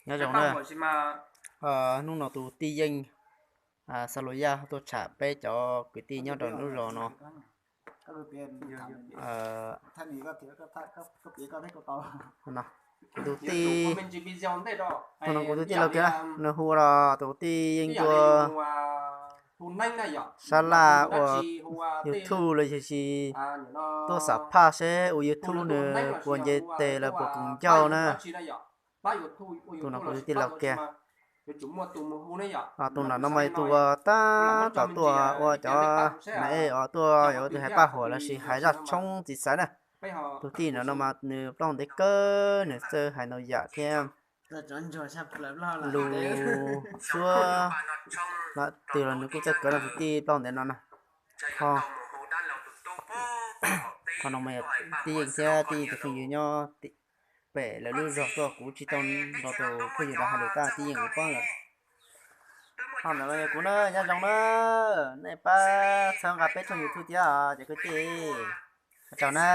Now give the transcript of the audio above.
Nyob zoo na. Hnub no tus tij Yeej Xa Lus Yaj tuaj tsham peb cov kwv tij nyob rau lub zos no. Kuv tus tij, tus no kuv tus tij laus kiag, nws hu ua tus tij Yeej Tuag sab laj ua YouTube los yog tsis tuaj xam phaj seb ua YouTube nws puas nce tes los puas koom ncauj na. Tus no kuv tus tij laus kiag. Tus no no mas tus uas tab tom tuaj ua cov nas ej os, tuaj yuav tus hais paj huam los sis hais zaj tshoob txiv xaiv na. Tus tij no no mas nws plaub ntev kawg, nws txawj hais ntau yam thiab. Lus Suab twg los nws kuj txawj kawv no tus tij plaub ntev no na. Ho, qhov no mas yog tij Yeej thiab tij Yeej tus phooj ywg nyob pem lawv lub zos tuaj, kuv tsis tau nrog tus phooj ywg no hais lus tab tij Yeej kuv paub lawm. Ho ntawm no yog kuv na, nyob zoo na, nej pab txhawb nqa peb tshooj YouTube thiab os cov kwv tij. Ua tsaug na.